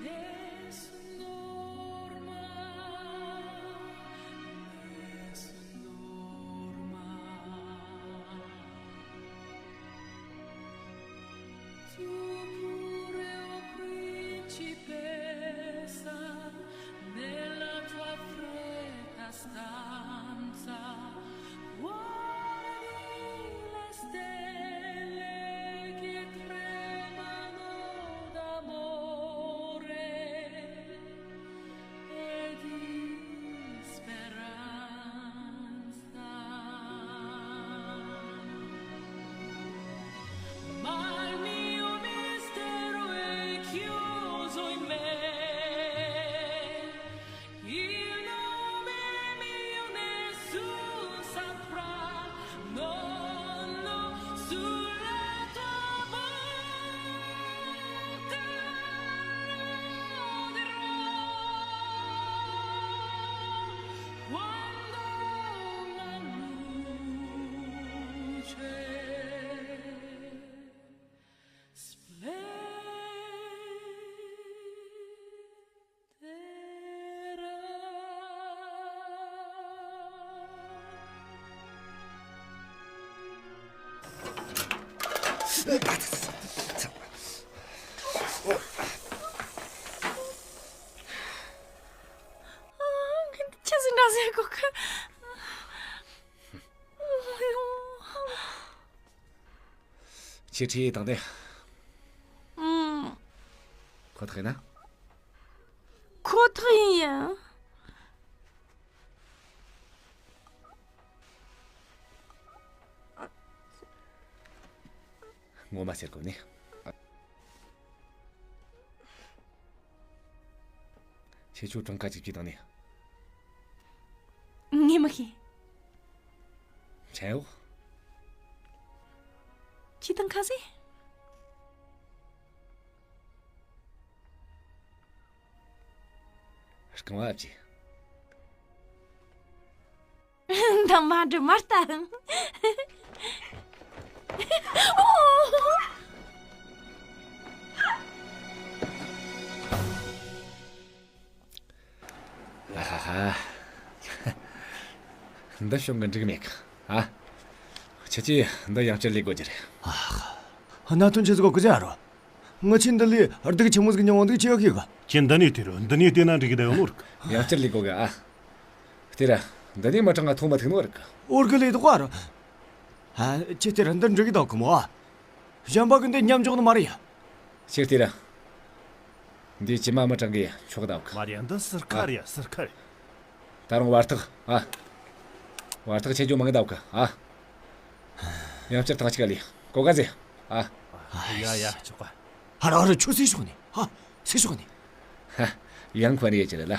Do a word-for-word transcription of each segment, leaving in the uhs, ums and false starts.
Es normal, es normal. Tu pure, o principessa, nella tua fredda stanza, guardi le stelle che tremano d'amore e di speranza. Ma il mio mistero è chiuso in me, il nome mio nessun saprà, nonno, sulla tua bocca roderò quando la luce splenderà. ཁྱེད་ཚོས་འདྲ་ཟེར་གོ་ཁ། ཁྱེད་ཁྲིད་དང་ནི། ཨང་། ཁོ་ཐག་ཡིན་ན། ཁོ་ཐག་ཡིན་ཡ། ངོ་མ་ཟེར་གོ་ནི། ཁྱེད་ཆོ་གྲངས་ཀ་གཅིག་གཅིག་དང་ནི། ངས་མི་ཤེས། མཆན་འོག་ཁྱེད་དང་ཁ་ཟས། རྐང་བ་ཨ་ཅེ། འདི་མ་འགྲུབ་མ་ལྟ། ཨ་ཧ་ཧ། འདི་བྱུང་གི་འགྲིག་མེད་གི། ཨ། ཁྱེད་ཀྱིས་འདི་ཡང་བསྐྱར་ལས་དགོས་ཀྱི་རེད། ཨ་ཧ། གནད་དོན་ཆི་ཟིག་གོ་གི་ཟེར་རོ། ང་ཆེ་འདི་ལས་སྡུག་ཆེན་མོ་ཟིག་མྱོང་བ་འདུག་ཅི་ཡོད་ཤེས་གི། ཁྱེད་འདི་ནས་དེ་རུ་འདི་ནས་བལྟས་ན་འགྲིག་གི་ད་ཡོང་ནོ་རིག་ཡང་བསྐྱར་ལས་དགོས་གི། ཨ། དེ་ར། འདི་ནས་མི་གྲངས་ང་ཐོག་མ་ཐུག་ནོ་རིག་ཨོར་གི་ལས་དོག་ཨ་རོ། ཨ། ཁྱེད་དེ་ར་འདི་འགྲིག་གི་འདུག་གི་མོ། ཨ། གཞན་པ་གི་འདི་མཉམ་འཇོག་ནི་མ་རེད་ཡ། ཁྱེད་དེ་ར། འདི་ཅི་མ་མི་གྲངས་གི་ཆོག་གི་འདུག་གི། མ་རེད་ཡ། འདི་ཟུར་ཁ་རེད་ཡ། ཟུར་ཁ་རེད། ད་རུང་བར་ཐག་ཨ། བར་ཐག་ཆེ་རྒྱུ་མང་གི་འདུག་གི། ཨ། ཡང་བསྐྱར་ཐང་ཆད་ག་ལས་གོ་ག་ཟེ། ཨ། ཡ་ཡ་ཆོག་ག་ཧ་ར་ཧ་ར་ཆོ་སེ་ཤོག་ནི། ཧ། སེ་ཤོག་ནི། ཧ། ཡང་ཁོ་ནི་ཡ་ཅི་རེད་ལ།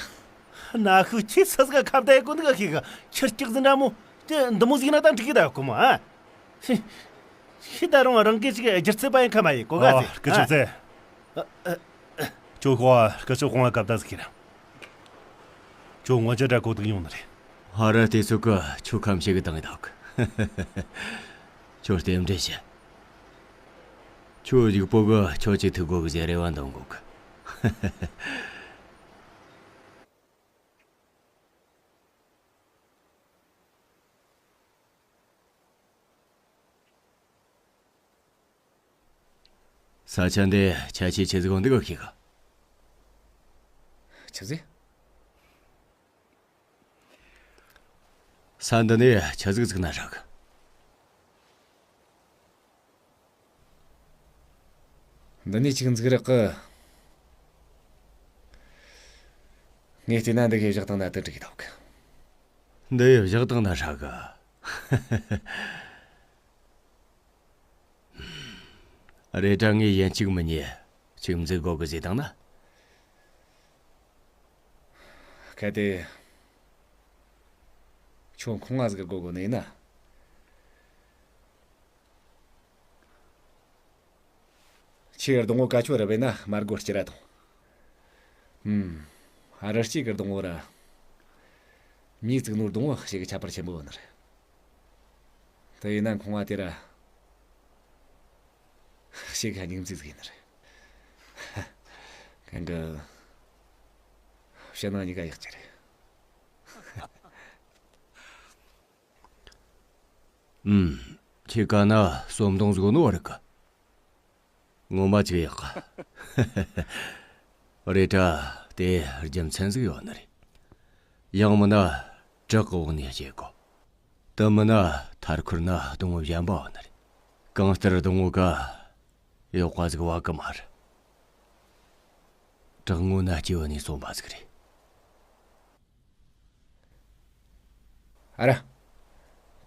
ན་ཁུ་ཁྱི་སི་ཟིག་ཁ་བརྡ་གོ་འདུག་ཤེས་གི། ཁྱི་སྐྱག་ཟིག་འདྲ་མོ། དེ་འདི་མོ་ཟིག་ན་ད་འགྲིག་གི་ད་གོ་མོ། ཨ། ཤི། ཤི་ད་རུང་རང་གི་ཅིག་སྒྱུ་རྩལ་པ་ཡིན་ཁ་མ་ཡིན་གོ་ག་ཨ། ཟེ། སྐུ་ཞབས་ཨ། ཚེ། ཨ། ཨ། ཁྱོད་ཁོ་སྐུ་ཞབས་ཁོང་ལ་སྐབས་ད་ཟིག་ཁྱེར། ཁྱོད་ངོ་ཅི་འདྲ་གོ་ཐུག་ཡོང་ནི་རེད། ཧ་ར་དེ་ཚོ་གི་ཁྱོད་ཁམས་ཞིག་གི་དང་ཡི་དག་ཁྱོད་རྟེན་འབྲེལ་བྱེད། ཁྱོད་རིག་པོ་གི་ཁྱོད་ཅིག་ཐུག་གོ་གི་ཟེར་རེ་བ་འདོན་གོ་གི། ས་ཆ་འདི་ཆ་ཆེ་ཆེ་ཟིག་འོང་འདི་གོ་ཤེས་གི། ཆི་ཟིག་ས་འདི་ནས་ཆི་ཟིག་ཟིག་ན་རག་གི། འདི་ནས་ཅིག་འཛུགས་རག་གི། ངས་བལྟས་ན་འདི་གའི་བཞག་སྟངས་ན་དུ་འགྲིག་གི་འདུག་གི། འདི་ཡི་བཞག་སྟངས་ན་ཧྲ་གི། རེད་དྲ་ངས་ཡན་གཅིག་མི་ཉེ་ཅིག་འཛུགས་དགོ་གི་ཟེར་དང་ན། གལ་ཏེ་ཁྱོད་ཁོང་ང་ཟིག་དགོ་དགོ་ནི་ཡིན་ན། ཁྱེད་སྡོང་བོ་ཀ་ཆོ་ར་བས་ན་མར་སྒོ་སྐྱི་ར་དང་། ཨུམ། རི་སྐྱེས་ཀྱི་སྡོང་བོ་ར། མྱི་བཙུགས་ནོ་སྡོང་བོ་ཞིག་གི་ཁྱད་པར་ཆེན་པོ་ཡོད་ནི་རེད། དེ་ཡིན་ན་ཁོང་བ་དེ་ར། ཞིག་གི་སྙིང་རྩིས་ཟིག་ཡིན་ནི་རེད། གང་གི། ཕྱི་ནང་གཉིས་ཀ་ཡག་ཅིག་རེད། ཨུམ། ཁྱེད་ཀ་ན་ཟོམ་གདོང་ཟིག་ནོ་བ་རིག་གི། ངོ་མ་ཅིག་ཡག་གི། རེད་དྲ། དེ་རྒྱུ་མཚན་ཟིག་ཡོད་ནི་རེད། ཡང་མིན་ན་བྲག་གི་འོག་ནས་སྐྱེས་གོ། དེ་མིན་ན་མཐར་འཁོར་ན་སྡོང་བོ་གཞན་པ་ཡོད་ནི་རེད། གང་ལྟར་སྡོང་བོ་ག་ཡོག་པ་ཟིག་བ་གི་མ་རེད། བྲག་ངོས་ན་སྐྱེས་བ་ནས་སོན་པ་ཟིག་རེད། ཨ་ར།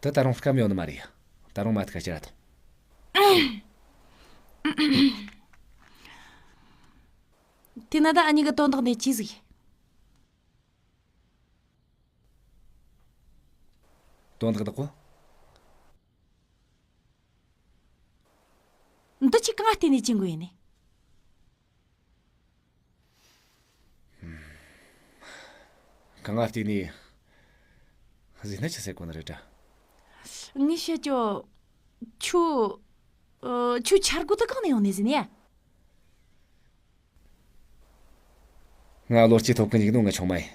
ད་ད་རུང་སྐམ་ཡོང་ནི་མ་རེད། ད་རུང་མ་ཐུག་ཁ་ཅི་ར་ཐོང་། དེ་ན་ད་ཨ་ཉི་གི་དོན་དག་ནས་ཅི་ཟིག་དོན་དག་དག་གོ། འདི་ཅི་གང་བལྟས་ནས་ཅི་འགོ་ཡིན་ནི། གང་ང་བལྟས་ནས་ཟིན་ན་ཆི་ཟེར་གོ་ནི་རེད་དྲ། ངས་བཤད་ཀྱོ། ཁྱོད། ཨ། ཁྱོད་འཆར་སྒོ་དེ་གང་ནས་ཡོང་ནི་ཟིན་ཡ། ང་བློ་སྐྱེད་ཐོབ་གི་འཇུག་ནོ་ང་ཆུང་མ་ཡིན།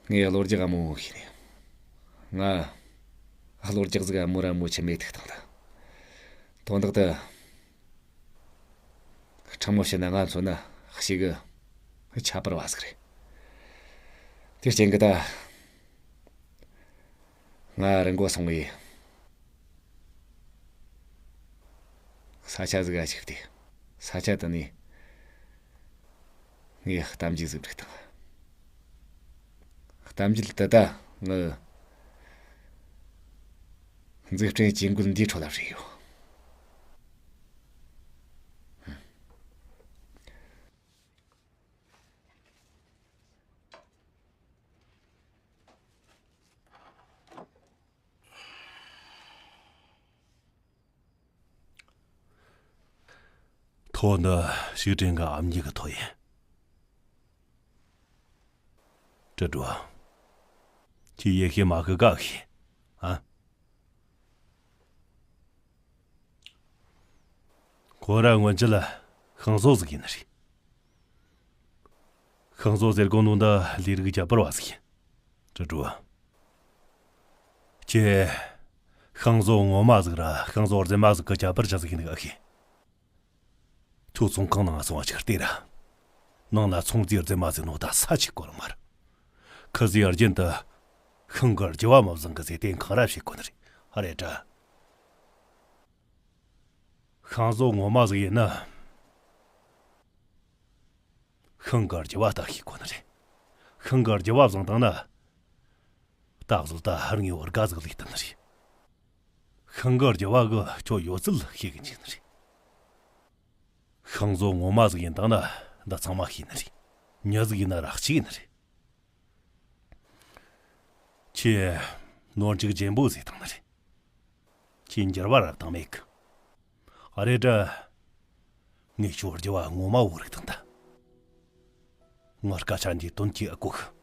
ངས་བློ་རྒྱག་མོ་ཤེས་ནས། ང་བློ་རྒྱག་ཟིག་མོ་ར་མོ་ཆེ་མེད་ཐུག་དང་ད། དོན་དག་ཏུ། ཕྲ་མོ་བཤད་ན་ང་མཚོན་ན་ཞེ་གི་ཁྱད་པར་བ་ཟིག་རེད། དེ་རྐྱེན་གི་ད། ང་རི་མགོ་སོང་བས། ས་ཆ་ཟིག་ག་ཞིག་སྟེ། ས་ཆ་དེ་ནས་ངས་གཏམ་རྒྱུད་ཟིག་བསྒྲིགས་དང་། གཏམ་རྒྱུད་དེ་ད་ངི་འཛུགས་སྐྲུན་ཇུས་འགོད་འདིའི་ཁྲོད་ལ་བྲིས་ཡོད། ཐོ་འདི་ཞིག་དྲན་གི་ཨམ་ཉི་གི་ཐོ་ཡིན། ཀྲི་ཀྲུའུ། ཁྱེད་ཡེ་ཤེས་མ་ཤི་ག་ཤེས། ཨ། ཁོ་ར་སྔོན་ཆད་ལ་ཤིང་བཟོ་ཟིག་ཡིན་ནི་རེད། ཤིང་བཟོ་ཟེར་གོ་ནོ་འདི་ལས་རིགས་ཁྱད་པར་བ་ཟིག་ཡིན། ཀྲི་ཀྲུའུ། ཁྱེད་ཤིང་བཟོ་ངོ་མ་ཟིག་ར་ཤིང་བཟོ་རྫུན་མ་ཟིག་གི་ཁྱད་པར་ཆི་ཟིག་ཡིན་ག་ཤེས། ཁྱོད་ཚོང་ཁང་ནང་སོང་བ་ཅིག་ལྟོས་ར། ནང་ལ་ཚོང་རྫས་རྫུན་མ་ཟིག་ནོ་ད་ས་ཆིག་གོ་རང་མ་ར། ཁི་ཟིག་རྒྱུན་དུ་ཤིང་གི་རྒྱུ་བ་མི་བཟང་གི་ཟེར་ཏེ་འཁང་ར་བྱེད་གོ་ནི་རེད། ཨ་རེད་དྲ། ཤིང་བཟོ་ངོ་མ་ཟིག་ཡིན་ན། ཤིང་གི་རྒྱུ་བ་ལྟ་ཤེས་གོ་ནི་རེད། ཤིང་གི་རྒྱུ་བ་བཟང་བཏང་ན། ད་གཟོད་ད་ཧར་ངེས་བར་དགའ་ཟིག་ལས་བཏང་ནི་རེད། ཤིང་གི་རྒྱུ་བ་གི་ཁྱོད་ཡོད་ཚད་ཤེས་གི་འཇུག་ནི་རེད། ཤིང་བཟོ་ངོ་མ་ཟིག་ཡིན་བཏང་ན་འདི་ཚང་མ་ཤེས་ནི་རེད། མྱི་ཟིག་ཡིན་ན་ར་གཅིག་ཡིན་ནི་རེད། ཁྱེད་ནོར་འཁྲུལ་ཆེན་པོ་ཟིག་བཏང་ནི་རེད། ཁྱེད་འགྱུར་བ་རབ་བཏང་མེད་གི། ཨ་རེད་དྲ། ངས་ཁྱོད་རྒྱུ་བ་ངོ་མ་བོ་རིག་དང་ད། ངའི་སྐད་ཆ་འདིའི་དོན་ཁྱེད་ཨེ་གོ་གི།